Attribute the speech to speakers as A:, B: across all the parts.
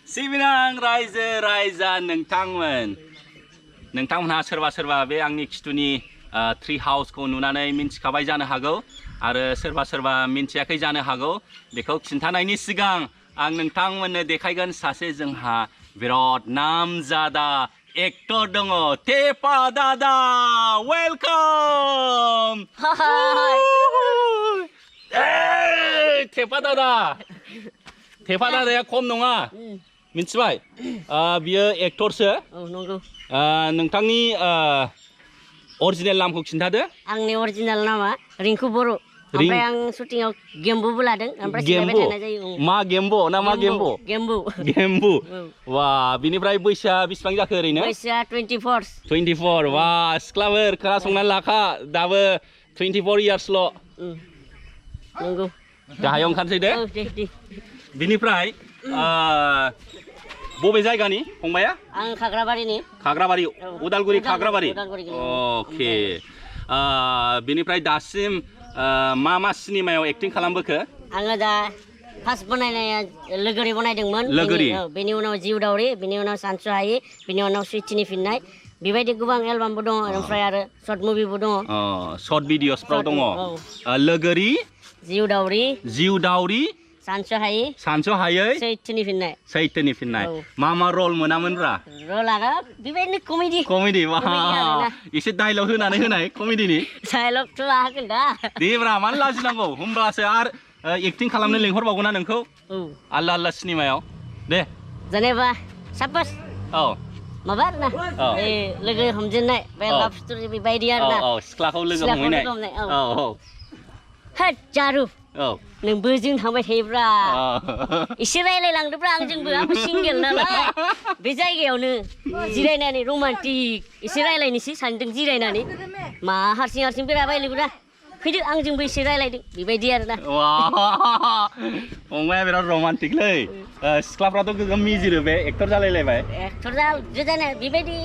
A: सिबिनां रायजो रायजा नोंथांमोनहा सोरबा सोरबा बे आंनि खिथुनि ट्री हाउसखौ नुनानै मिन्थिखाबाय जानो हागौ आरो सोरबा सोरबा मिन्थियाखै जानो हागौ। बेखौ खिन्थानायनि सिगां आं नोंथांमोननो देखायगोन सासे जोंहा बिराद नामजादा एक्टर दङ, टेपा दादा। वेलकाम। टेपा दादा। टेपा दादाया खम नङा, मिन्थिबाय? बियो एक्टरसो। नोंथांनि अरिजिनेल नामखौ खिन्थादो।
B: आंनि अरिजिनेल नामा रिंकु बर'। ओमफ्राय आं शुटिंआव गेम्बु लादों। ओमफ्राय सिनायबाय थानाय जायो।
A: मा गेम्बु ना मा गेम्बु? गेम्बु। वाह, बिनिफ्राय बैसोआ बेसेबां जाखो ओरैनो?
B: बैसोआ 24।
A: 24। वाह, सिख्लाफोर खोनासंनानै लाखा, दाबो 24 इयार्सल'।
B: नंगौ।
A: गाहायाव ओंखारसै दे। बिनिफ्राय बबे जायगानि फंबाया?
B: आं खाग्राबारिनि।
A: खाग्राबारि, उदालगुरि खाग्राबारि। अके। बिनिफ्राय दासिम मा सिनेमायाव एक्टिं खालामबोखो? आङो
B: दा फार्स्ट बनायनाया लोगोरि बनायदोंमोन।
A: लोगोरि।
B: बेनि उनाव जिउ दावरि, बेनि उनाव सानसुहायि, बेनि उनाव सुइटिनि फिननाय। बेबायदि गोबां एलबामबो दङ। ओमफ्राय आरो सर्ट मुभिबो दङ।
A: सर्ट भिडिअसफ्राव दङ। लोगोरि, जिउ दावरि, सानसुहायै, सैथोनि फिननाय। मा रल मोनामोनब्रा?
B: रलागा बेबायदिनो कमेडि।
A: एसे डायलग होनानै होनाय कमेडिनि।
B: डायलगथ' लाहागोन दा।
A: देब्रा, मानो लाजिनांगौ? होमब्लासो आरो एक्टिं खालामनो लेंहरबावगोन ना नोंखौ आलदा सिनेमायाव। दे
B: जेनेबा सापस माबा आरोना लोगो हमजेननाय बे लाभ स्ट'रि बेबायदि आरोना।
A: सिख्लाखौ लोगो हमहैनाय।
B: होद जारु, नों बोजों थांबाय थायोब्रा, एसे रायलायलांदोब्रा आंजोंबो। आंबो सिंगेल नालाय बे जायगायावनो जिरायनानै रमान्टिक एसे रायलायनोसै सानदों जिरायनानै। मा हारसिं हारसिं बेरायबायलोब्रा, फैदो आंजोंबो एसे रायलायदो, बेबायदि आरोना।
A: फंबाया बिराद रमान्टिकलै। सिख्लाफ्राथ' गोगोम मिजिरो, बे एक्टर जालायलायबाय।
B: एक्टर जानो बेबायदि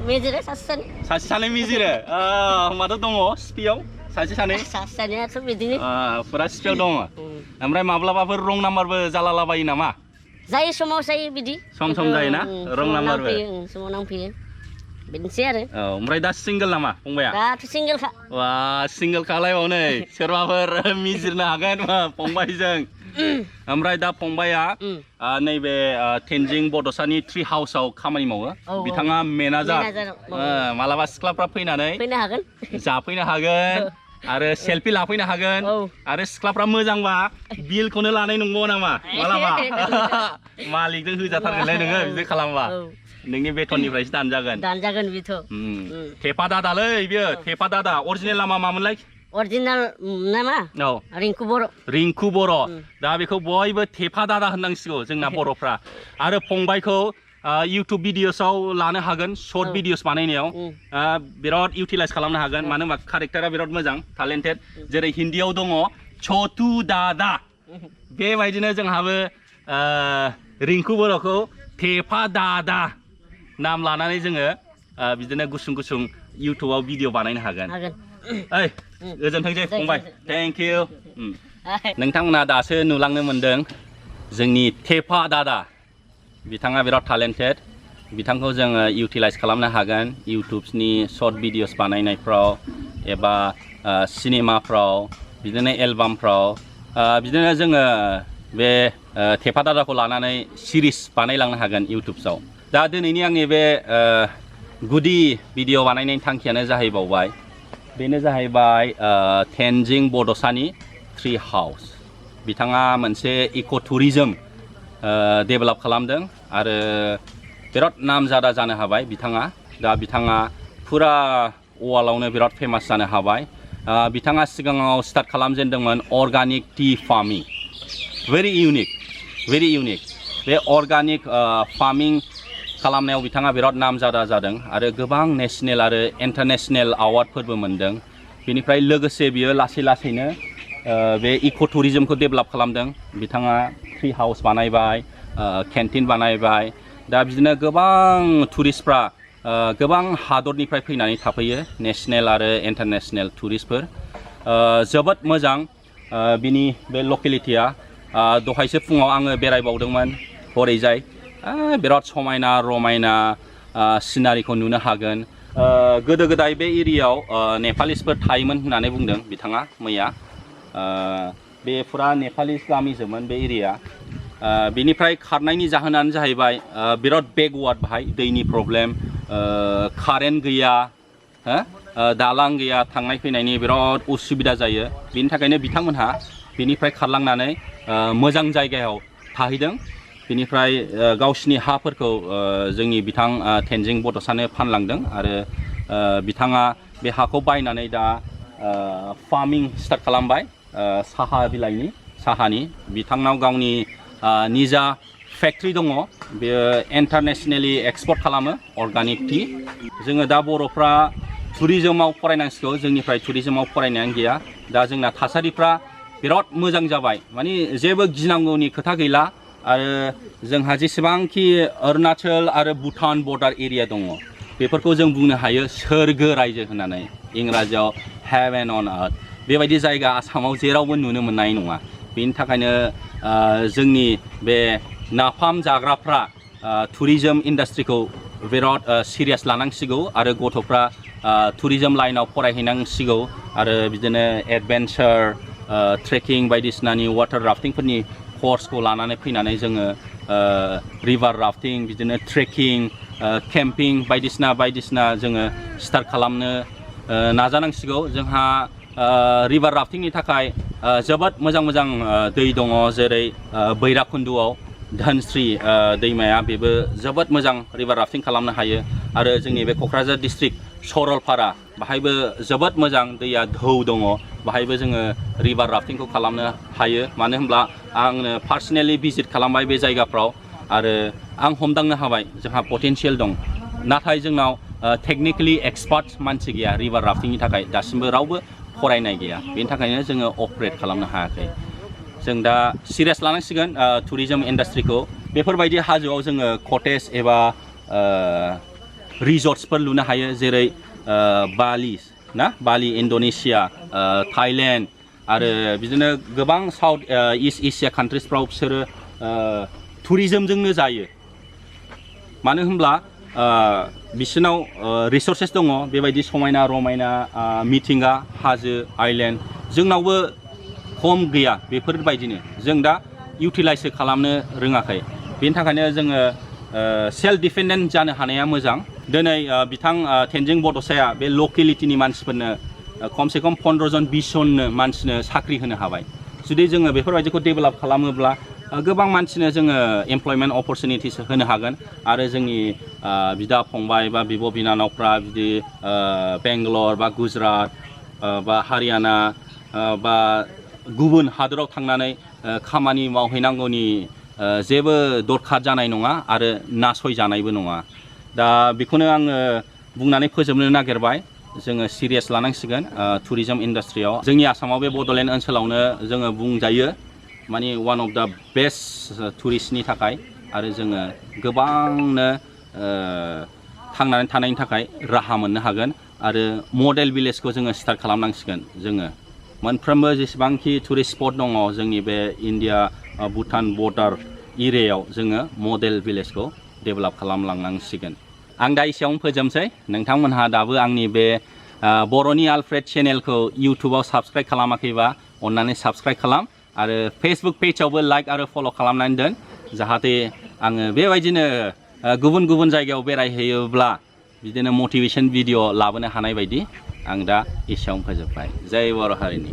B: मिजिरो सासे सानै मिजिरो।
A: होमबाथ' दङ सिपियाव सासे सानैयाथ' बिदिनो फुरा सिपियाव दङ। ओमफ्राय माब्लाबाफोर रं नाम्बारबो जालालाबायो नामा?
B: जायो, समाव जायो बिदि।
A: सम जायोना रं नाम्बारबो?
B: समाव नांफैयो, बिदिनोसै आरो।
A: ओमफ्राय दा सिंगेल नामा फंबाया?
B: दाथ' सिंगेलखा।
A: वाह, सिंगेल खालायबाव नै सोरबाफोर मिजिरनो हागोन फंबायजों। ओमफ्राय दा फंबाया नैबे तेनजिं बड'सानि ट्री हाउसआव खामानि मावो। बिथाङा मेनेजार। मालाबा सिख्लाफ्रा फैनानै जाफैनो हागोन आरो सेलफि लाफैनो हागोन। आरो सिख्लाफ्रा मोजांबा बिलखौनो लानाय नंगौ नामा मालाबा? मालिकजों होजाथारगोनलै नोङो बिदि खालामबा। नोंनि बेथननिफ्रायसो दानजागोन बेथ'। टेपा दादालै बियो, टेपा दादा। अरिजिनेल नामा मामोनलाय?
B: अरिजिनेल नामा रिंकु बर'।
A: रिंकु बर'। दा बेखौ बयबो टेपा दादा होननांसिगौ जोंना बर'फ्रा। आरो फंबायखौ इउटुब भिडिअसआव लानो हागोन, सर्ट भिडिअस बानायनायाव बिराद इउटिलाइज खालामनो हागोन। मानो होनबा कारेक्टारा बिराद मोजां, टेलेन्टेड। जेरै हिन्दीयाव दङ छोटू दादा, बेबायदिनो जोंहाबो रिंकु बर'खौ टेपा दादा नाम लानानै जोङो बिदिनो गुसुं गुसुं इउटुबाव भिडिअ बानायनो हागोन। गोजोनथोंसै फंबाय, थेंक इउ। नोंथांमोना दासो नुलांनो मोनदों जोंनि टेपा दादा। बिथाङा बिराद टेलेन्टेड। बिथांखौ जोङो इउटिलाइज खालामनो हागोन इउटुबनि सर्ट भिडिअस बानायनायफ्राव एबा सिनेमाफ्राव, बिदिनो एलबामफ्राव। बिदिनो जोङो बे टेपा दादाखौ लानानै सिरिस बानायलांनो हागोन इउटुबआव। दा दिनैनि आंनि बे गुदि भिडिअ बानायनायनि थांखियानो जाहैबावबाय, बेनो जाहैबाय तेनजिं बड'सानि ट्री हाउस। बिथाङा मोनसे इक' टुरिजम डेभेलप खालामदों आरो बिराद नामजादा जानो हाबाय बिथाङा। दा बिथाङा फुरा वार्ल्डआवनो बिराद फेमास जानो हाबाय। बिथाङा सिगाङाव स्टार्ट खालामजेनदोंमोन organic tea farming. Very unique. बे अर्गानिक फार्मिं खालामनायाव बिथाङा बिराद नामजादा जादों आरो गोबां नेसनेल आरो इन्टारनेसनेल एवार्डफोरबो मोनदों। बेनिफ्राय लोगोसे बियो लासै लासैनो बे इक' टुरिजमखौ डेभेलप खालामदों। बिथाङा ट्री हाउस बानायबाय, केन्टिन बानायबाय। दा बिदिनो गोबां टुरिस्टफ्रा गोबां हादरनिफ्राय फैनानै थाफैयो, नेसनेल आरो इन्टारनेसनेल टुरिस्टफोर। जोबोद मोजां बिनि बे लकेलिटिया। दहायसो फुङाव आङो बेरायबावदोंमोन हरैजाय बिराद समायना रमायना सिनारिखौ नुनो हागोन गोदो गोदाय बे एरियायाव नेपालिसफोर थायोमोन होननानै बुंदों बिथाङा मैया बे फुरा नेपालिस गामिजोंमोन बे एरिया बेनिफ्राय खारनायनि जाहोनानो जाहैबाय बिराद बेकवार्ड बाहाय दैनि प्रब्लेम कारेन्ट गैया दालां गैया थांनाय फैनायनि बिराद उसुबिदा जायो बेनि थाखायनो बिथांमोनहा बेनिफ्राय खारलांनानै मोजां जायगायाव थाहैदों बेनिफ्राय गावसिनि हाफोरखौ जोंनि बिथां तेनजिं बड'सानो फानलांदों आरो बिथाङा बे हाखौ बायनानै दा फार्मिं स्टार्ट खालामबाय साहा बिलाइनि साहानि बिथांनाव गावनि निजा फेक्ट्रि दङ बेयो इन्टारनेशनेलि एक्सपर्ट खालामो अर्गानिक टि जोङो दा बर'फ्रा टुरिजमाव फरायनांसिगौ जोंनिफ्राय टुरिजमाव फरायनायानो गैया दा जोंना थासारिफ्रा बिराद मोजां जाबाय माने जेबो गिनांगौनि खोथा गैला आरो जोंहा जेसेबांखि अरुणाचल आरो भुटान बर्डार एरिया दङ बेफोरखौ जों बुंनो हायो सोरगो रायजो होननानै इंराजियाव हेभेन अन आर्थ बेबायदि जायगा आसामाव जेरावबो नुनो मोननाय नङा बेनि थाखायनो जोंनि बे नाफाम जाग्राफ्रा टुरिजम इन्डास्ट्रिखौ बिराद सिरियास लानांसिगौ आरो गथ'फ्रा टुरिजम लाइनाव फरायहैनांसिगौ आरो बिदिनो एडभेन्चार ट्रेकिं बायदिसिनानि वाटार राफ्टिंफोरनि कर्सखौ लानानै फैनानै जोङो रिभार राफ्टिं बिदिनो ट्रेकिं केम्पिं बायदिसिना जोङो स्टार्ट खालामनो नाजानांसिगौ जोंहा रिभार राफ्टिंनि थाखाय जोबोद मोजां दै दङ जेरै बैराखुन्दुआव धोनस्रि दैमाया बेबो जोबोद मोजां रिभार राफ्टिं खालामनो हायो आरो जोंनि बे क'क्राझार डिस्ट्रिक्ट सरलपारा बाहायबो जोबोद मोजां दैया धौ दङ बाहायबो जोङो रिभार राफ्टिंखौ खालामनो हायो मानो होनब्ला आंनो पार्सनेलि भिजिट खालामबाय बे जायगाफ्राव आरो आं हमदांनो हाबाय जोंहा पटेनशियेल दं नाथाय जोंनाव टेक्निकेलि एक्सपार्ट मानसि गैया रिभार राफ्टिंनि थाखाय दासिमबो रावबो फरायनाय गैया बेनि थाखायनो जोङो अपारेट खालामनो हायाखै जों दा सिरियास लानांसिगोन टुरिजम इन्डास्ट्रिखौ बेफोरबायदि हाजोआव जोङो कटेज एबा रिजर्ट्सफोर लुनो हायो जेरै बालि इन्ड'नेसिया थाइलेण्ड आरो बिदिनो गोबां साउथ इस्ट एसिया कान्ट्रिसफ्राव बिसोरो टुरिजमजोंनो जायो मानो होनब्ला बिसोरनाव रिसर्सेस दङ बेबायदि समायना रमायना मिथिंगा हाजो आइलेण्ड जोंनावबो खम गैया बेफोरबायदिनो जों दा इउटिलाइज खालामनो रोङाखै बेनि थाखायनो जोङो सेल्फ डिपेन्डेन्ट जानो हानाया मोजां दिनै बिथां तेनजिं बड'साया बे लकेलिटिनि मानसिफोरनो खमसे खम 15 जन 20 जननो मानसिनो साख्रि होनो हाबाय जुदि जोङो बेफोरबायदिखौ डेभेलप खालामोब्ला गोबां मानसिनो जोङो एमप्लयमेन्ट अपरचुनिटिस होनो हागोन आरो जोंनि बिदा फंबाय बा बिब' बिनानावफ्रा बिदि बेंगालर बा गुजरात बा हारियाना बा गुबुन हादराव थांनानै खामानि मावहैनांगौनि जेबो दरखार जानाय नङा आरो नासयजानायबो नङा दा बेखौनो आङो बुंनानै फोजोबनो नागिरबाय जोङो सिरियास लानांसिगोन टुरिजम इन्डास्ट्रियाव जोंनि आसामाव बे बड'लेण्ड ओनसोलावनो जोङो बुंजायो माने वान अफ दा बेस्ट टुरिस्टनि थाखाय आरो जोङो गोबांनो थांनानै थानायनि थाखाय राहा मोननो हागोन आरो मडेल भिलेजखौ जोङो स्टार्ट खालामनांसिगोन जोङो मोनफ्रोमबो जेसेबांखि टुरिस्ट स्पट दङ जोंनि बे इन्डिया भुटान बर्डार एरियायाव जोङो मडेल भिलेजखौ डेभेलप खालामलांनांसिगोन आं दा एसेयावनो फोजोबसै नोंथांमोनहा दाबो आंनि बे बर'नि आलफ्रेड चेनेलखौ इउटुबाव साबस्क्राइब खालामाखैबा अन्नानै साबस्क्राइब खालाम आरो फेसबुक पेजआवबो लाइक आरो फल' खालामनानै दोन जाहाथे आङो बेबायदिनो गुबुन गुबुन जायगायाव बेरायहैयोब्ला बिदिनो मटिभेसन भिडिअ लाबोनो हानाय बायदि आं दा एसेयावनो फोजोबबाय जय बर' हारिनि